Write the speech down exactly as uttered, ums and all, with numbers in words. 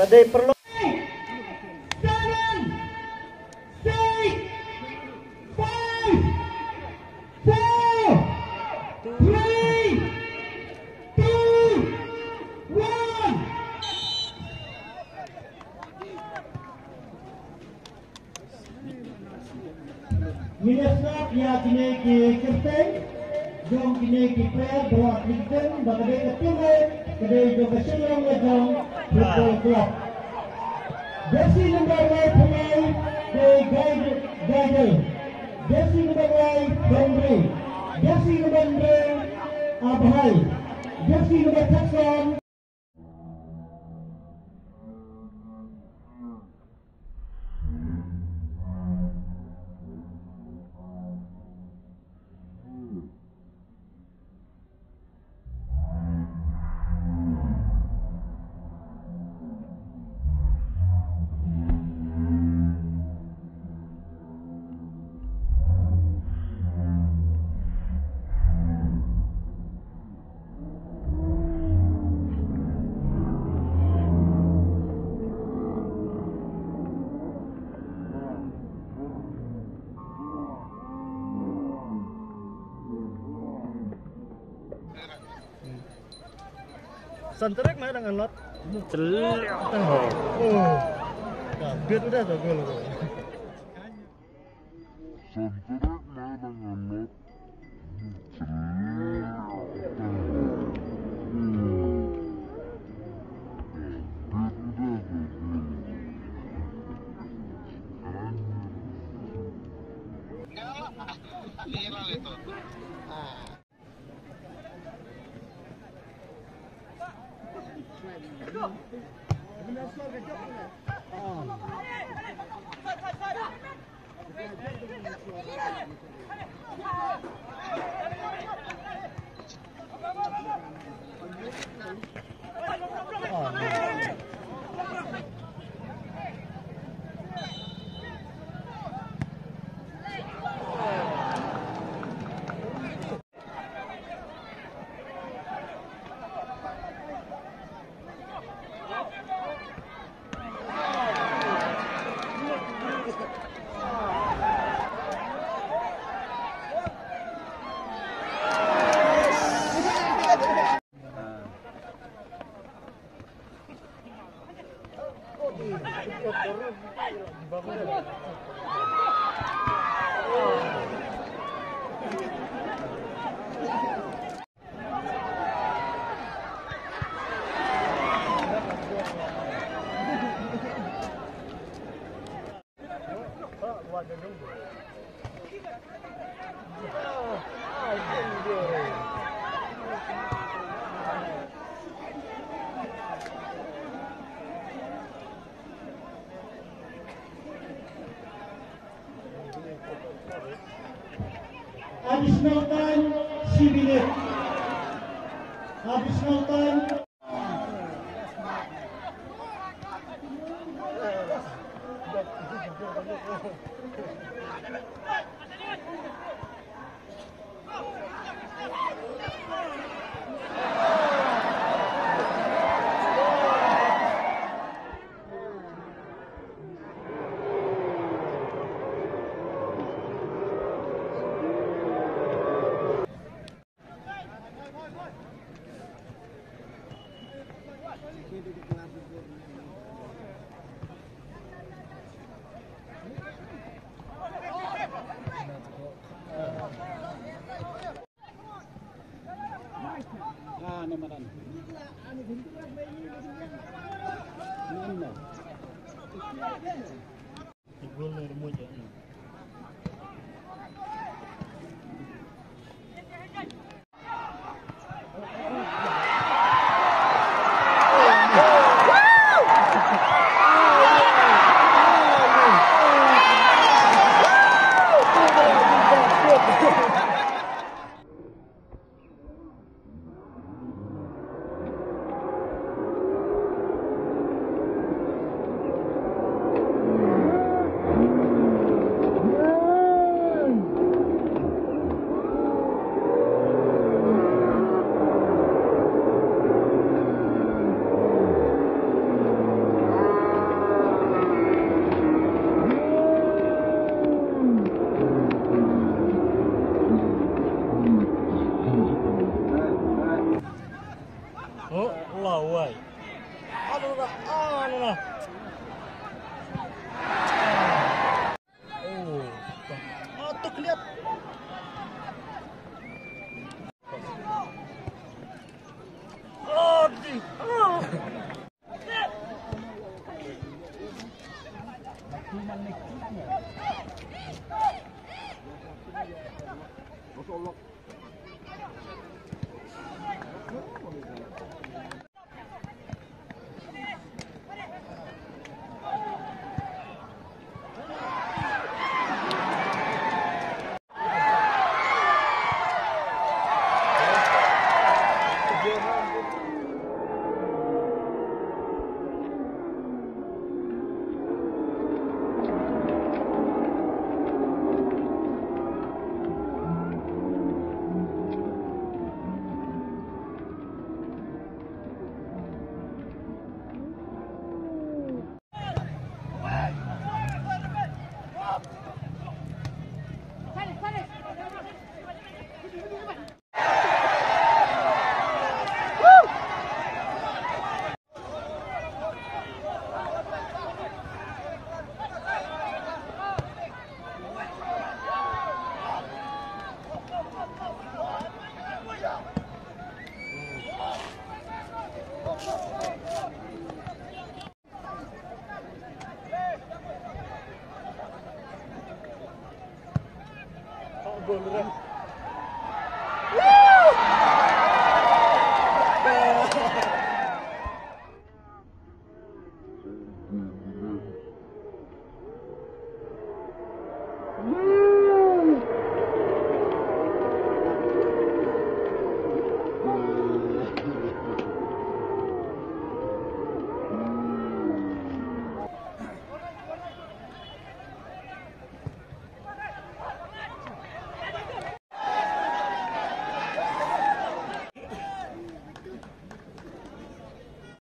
Dei paralok. Seven, six, five, four, three, two, one. Ngi la sngap ïa kine ki kyrteng jong kine ki player baroh ar tylli ki kyrteng, ba ka dei ka team, ka dei jong ka Shillong Lajong Football Club. Jersey number lai phew lai dei Gaidel. Jersey number lai Henry. Jersey number hynriew Abhai. Jersey number thirty-seven. Santrek mai dang anlot. Chelek tang ho. Oh. Ka bit udah tu gol. Santrek mai dang anlot. Additional time, shi minit. Additional time. Why? Alala, alala. Oh. Ah, tu keliat. Oh, di. Oh.